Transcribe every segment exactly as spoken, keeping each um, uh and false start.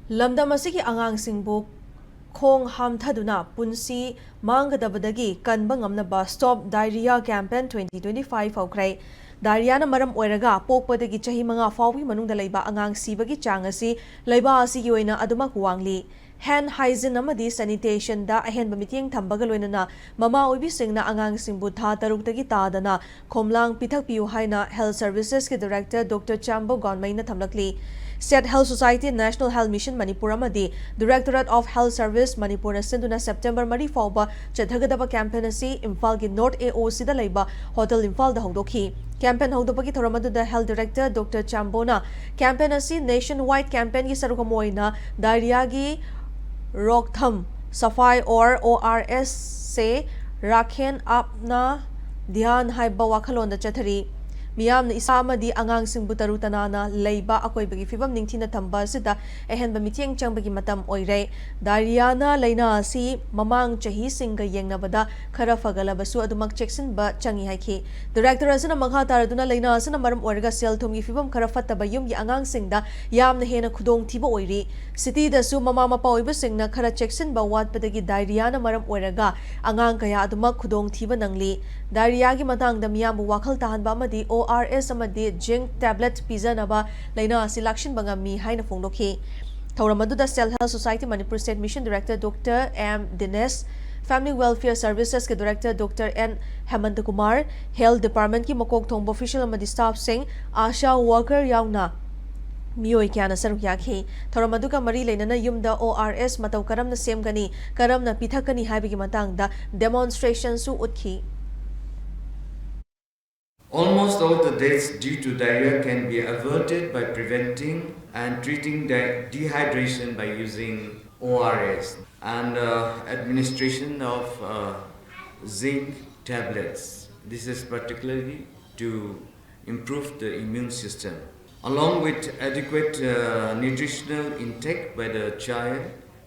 ꯂꯝꯗꯝ ꯑꯁꯤꯒꯤ ꯑꯉꯥꯡꯁꯤꯡꯕꯨ ꯈꯣꯡ ꯍꯥꯝꯊꯗꯨꯅ ꯄꯨꯟꯁꯤ ꯃꯥꯡꯒꯗꯕꯗꯒꯤ ꯀꯟꯕ ꯉꯝꯅꯕ Stop Diarrhea Campaign twenty twenty-five ꯍꯧꯈ꯭ꯔꯦ꯫ ꯗꯥꯏꯔꯤꯌꯥꯅ ꯃꯔꯝ ꯑꯣꯏꯔꯒ ꯄꯣꯛꯄꯗꯒꯤ ꯆꯍꯤ ꯃꯉꯥ ꯐꯥꯎꯕꯒꯤ ꯃꯅꯨꯡꯗ ꯂꯩꯕ ꯑꯉꯥꯡ ꯁꯤꯕꯒꯤ ꯆꯥꯡ ꯑꯁꯤ ꯂꯩꯕꯥꯛ ꯑꯁꯤꯒꯤ ꯑꯣꯏꯅ ꯑꯗꯨꯃꯛ ꯋꯥꯡꯂꯤ꯫ Hand hygiene ꯑꯃꯗꯤ sanitation ꯗ ꯑꯍꯦꯟꯕ ꯃꯤꯠꯌꯦꯡ ꯊꯝꯕꯒ ꯂꯣꯏꯅꯅ ꯃꯃꯥ ꯑꯣꯏꯕꯤꯁꯤꯡꯅ ꯑꯉꯥꯡꯁꯤꯡꯕꯨ ꯊꯥ ꯇꯔꯨꯛꯇꯒꯤ ꯇꯥꯗꯅ ꯈꯣꯝꯂꯥꯡ ꯄꯤꯊꯛꯄꯤꯌꯨ ꯍꯥꯏꯅ Health Services ꯀꯤ Director Doctor ꯆꯥꯝꯕꯣ ꯒꯣꯟꯃꯩꯅ ꯊꯝꯂꯛꯂꯤ꯫ State Health Society, National Health Mission Manipur ꯑꯃꯗꯤ Directorate of Health Service Manipur ꯅ ꯁꯤꯟꯗꯨꯅ September ꯃꯔꯤ ꯐꯥꯎꯕ ꯆꯠꯊꯒꯗꯕ campaign ꯑꯁꯤ ꯏꯝꯐꯥꯜꯒꯤ North A O C ꯗ ꯂꯩꯕ Hotel ꯏꯝꯐꯥꯜꯗ ꯍꯧꯗꯣꯛꯈꯤ꯫ Campaign ꯍꯧꯗꯣꯛꯄꯒꯤ ꯊꯧꯔꯝ ꯑꯗꯨꯗ Health Director Doctor ꯆꯥꯝꯕꯣꯅ campaign ꯑꯁꯤ nationwide campaign ꯒꯤ ꯁꯔꯨꯛ ꯑꯃ ꯑꯣꯏꯅ diarrhea ꯒꯤ ꯔꯣꯛꯊꯝ, ꯁꯐꯥꯏ ꯑꯣꯔ O R S ꯁꯦ ꯔꯥꯈꯦꯟ ꯑꯥꯞꯅ ꯙ꯭ꯌꯥꯟ ꯍꯥꯏꯕ ꯋꯥꯈꯜꯂꯣꯟꯗ ꯆꯠꯊꯔꯤ꯫ ꯃꯤꯌꯥꯝꯅ ꯏꯁꯥ ꯑꯃꯗꯤ ꯑꯉꯥꯡꯁꯤꯡꯕꯨ ꯇꯔꯨ ꯇꯅꯥꯟꯅ ꯂꯩꯕ, ꯑꯀꯣꯏꯕꯒꯤ ꯐꯤꯕꯝ ꯅꯤꯡꯊꯤꯅ ꯊꯝꯕ ꯑꯁꯤꯗ ꯑꯍꯦꯟꯕ ꯃꯤꯠꯌꯦꯡ ꯆꯪꯕꯒꯤ ꯃꯇꯝ ꯑꯣꯏꯔꯦ꯫ Diarrhea ꯅ ꯂꯥꯏꯅꯥ ꯑꯁꯤ ꯃꯃꯥꯡ ꯆꯍꯤꯁꯤꯡꯒ ꯌꯦꯡꯅꯕꯗ ꯈꯔ ꯐꯒꯠꯂꯕꯁꯨ ꯑꯗꯨꯃꯛ ꯆꯦꯛꯁꯤꯟꯕ ꯆꯪꯏ ꯍꯥꯏꯈꯤ꯫ Director ꯑꯁꯤꯅ ꯃꯈꯥ ꯇꯥꯔꯗꯨꯅ ꯂꯥꯏꯅꯥ ꯑꯁꯤꯅ ꯃꯔꯝ ꯑꯣꯏꯔꯒ ꯁꯦꯜ ꯊꯨꯝꯒꯤ ꯐꯤꯕꯝ ꯈꯔ ꯐꯠꯇꯕ ꯌꯨꯝꯒꯤ ꯑꯉꯥꯡꯁꯤꯡꯗ ꯌꯥꯝꯅ ꯍꯦꯟꯅ ꯈꯨꯗꯣꯡꯊꯤꯕ ꯑꯣꯏꯔꯤ꯫ City ꯗꯁꯨ ꯃꯃꯥ ꯃꯄꯥ ꯑꯣꯏꯕꯁꯤꯡꯅ ꯈꯔ ꯆꯦꯛꯁꯤꯟꯕ ꯋꯥꯠꯄꯗꯒꯤ diarrhea ꯅ ꯃꯔꯝ ꯑꯣꯏꯔꯒ ꯑꯉꯥꯡ ꯀꯌꯥ ꯑꯗꯨꯃꯛ ꯈꯨꯗꯣꯡꯊꯤꯕ ꯅꯪꯂꯤ꯫ Diarrhea ꯒꯤ ꯃꯇꯥꯡꯗ ꯃꯤꯌꯥꯝꯕꯨ ꯋꯥꯈꯜ ꯇꯥꯍꯟꯕ ꯑꯃꯗꯤ O R S ꯑꯃꯗꯤ zinc tablet ꯄꯤꯖꯅꯕ ꯂꯥꯏꯅꯥ ꯑꯁꯤ ꯂꯥꯛꯁꯤꯟꯕ ꯉꯝꯃꯤ ꯍꯥꯏꯅ ꯐꯣꯡꯗꯣꯛꯈꯤ꯫ ꯊꯧꯔꯝ ꯑꯗꯨꯗ Self Help Society Manipur State Mission Director Doctor M Dinesh, Family Welfare Services ꯀꯤ Director Doctor N ꯍꯦꯃꯟꯇ Kumar, Health Department ꯀꯤ ꯃꯀꯣꯛ ꯊꯣꯡꯕ official ꯑꯃꯗꯤ staff ꯁꯤꯡ, ASHA worker ꯌꯥꯎꯅ ꯃꯤꯑꯣꯏ ꯀꯌꯥꯅ ꯁꯔꯨꯛ ꯌꯥꯈꯤ꯫ ꯊꯧꯔꯝ ꯑꯗꯨꯒ ꯃꯔꯤ ꯂꯩꯅꯅ ꯌꯨꯝꯗ O R S ꯃꯇꯧ ꯀꯔꯝꯅ ꯁꯦꯝꯒꯅꯤ, ꯀꯔꯝꯅ ꯄꯤꯊꯛꯀꯅꯤ ꯍꯥꯏꯕꯒꯤ ꯃꯇꯥꯡꯗ demonstration ꯁꯨ ꯎꯠꯈꯤ꯫ Almost all the deaths due to diarrhea can be averted by preventing and treating de- dehydration by using O R S and uh, administration of uh, zinc tablets. This is particularly to improve the immune system, along with adequate uh, nutritional intake by the child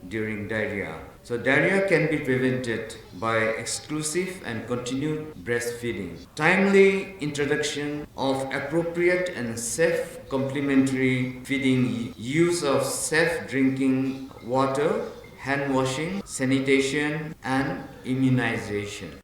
during diarrhea. So diarrhea can be prevented by exclusive and continued breastfeeding. Timely introduction of appropriate and safe complementary feeding, use of safe drinking water, hand washing, sanitation, and immunization.